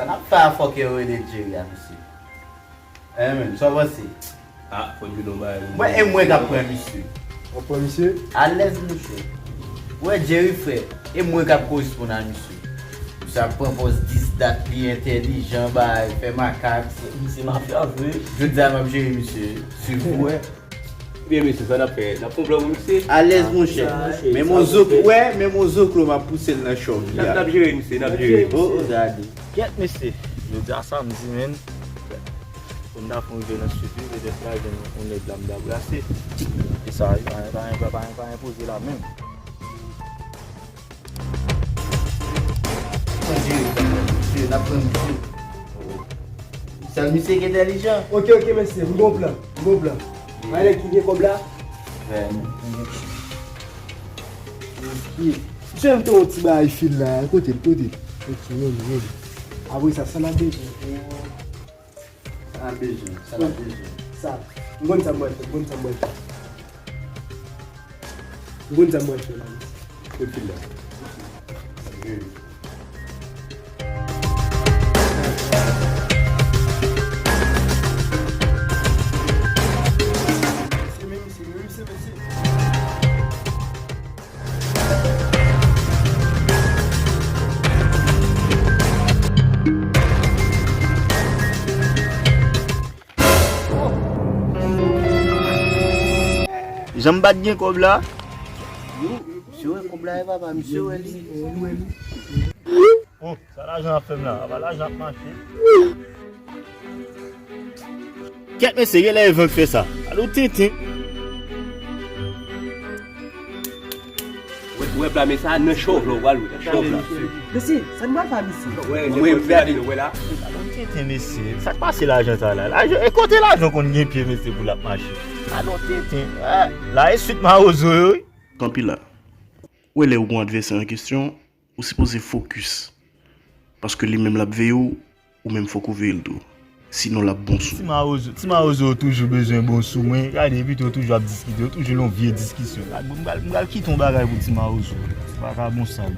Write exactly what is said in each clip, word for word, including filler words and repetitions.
N ap fè afò ke yo rele Jerry a, mesye. Eh, men, sa w panse? Ah, fò n jwenn yon bagay. Mwen, e mwen k ap pran misye. W ap pran misye? Alèz, monchè. Wè, Jerry, frè, e mwen k ap koresponn a misye. Misye ap pran pòz dis dat, li entèlijan, bay, fè makak. Misye mafya vre. Jodi a, m ap jere misye. Swiv pou wè. Ebyen, mesye, sa n ap fè? N ap fè yon plan pou misye? Alèz, monchè. Men mon zoklo, wè, men mon zoklo, m ap pouse l nan chòv li a. N ap jere misye, n ap jere. Oh, oh, gade. Kèt, mesye. Jodi a samdi, menn. Pou m ta fè yon rive nan sud wi, petèt m ta jwenn yon nèg la m ta brase. E sa wi, pa, pa, pa, pa, pa enpoze la menm. Pran Jerry, pran Jerry, n ap pran misye. Sèl misye ki entèlijan. Ok, ok, mesye, m gon plan, m gon plan. Bay nèg ki gen kòb la. Vè, m, m gen. Ok. Misye m te yon ti bagay fil la, kote l, kote l? Ok, men, men. Apre sa, sa n ap bezwen? Sa n ap bezwen, sa n ap bezwen. Sa. M konn sa m pral fè, m konn sa m pral fè. M konn sa m pral fè la. Kote l la? Se menm, se menm, se menm, se Jan m pa t gen kòb la. Yo, misye wè kòb la, e papa, misye wè li. Oh, sa lajan ap fè m la? Apa lajan ap mache? Kèt mesye, genlè e van k fè sa. Alo tenten. Wè, wè pla men sa nan chòv la, w pral wè nan chòv la. Mesye, sa n pral fè a mesye? Wè, wè, wè la. Alo tenten mesye, sa k pase lajan sa la? Lajan, e kote lajan konn gen pye mesye pou l ap mache? Alo tenten, eh, la e swit mawozo yo wi. Kanpe la. Wè lè ou gon advèsè an kesyon, ou sipoze fokis. Paske li menm l ap veye w, ou menm fòk ou veye l tou. Sinon l ap bon sou ou. Ti mawozo, ti mawozo yo toujou bezwen bon sou mwen. Gade, epi tou yo toujou ap diskite, yo toujou nan vye diskisyon. Gade, m pral, m pral kite yon bagay pou ti mawozo. Sa pa ka bon sa, li.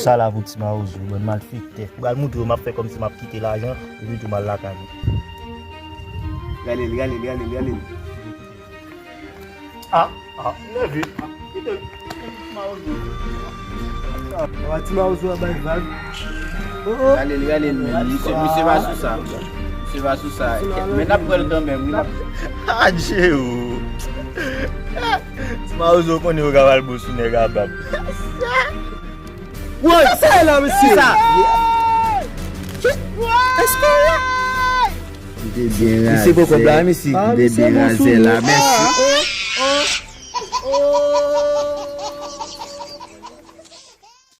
Sa la pou ti mawozo, bann malfektè. M pral montre yo, m ap fè kòmsi m ap kite lajan, epi tou m al lakay mwen. Rale l, rale l, rale l, rale l. Ah, ah, nève. Ah, kite l. Kite ti mawozo. Ah, ti mawozo ap bay vag. Oh, oh. Rale l, rale l, men. Misye, misye pa sou sa. Misye pa sou sa. Men n ap pran l kanmenm, wi, n ap. Adje ou. Ti mawozo konnen yo ka pral bon sou nèg a bab. Woy! Sa sa ye la, mesye? Sa. Èske w la? Misye poko bla, mesye. Misye byen raze la, mèsi.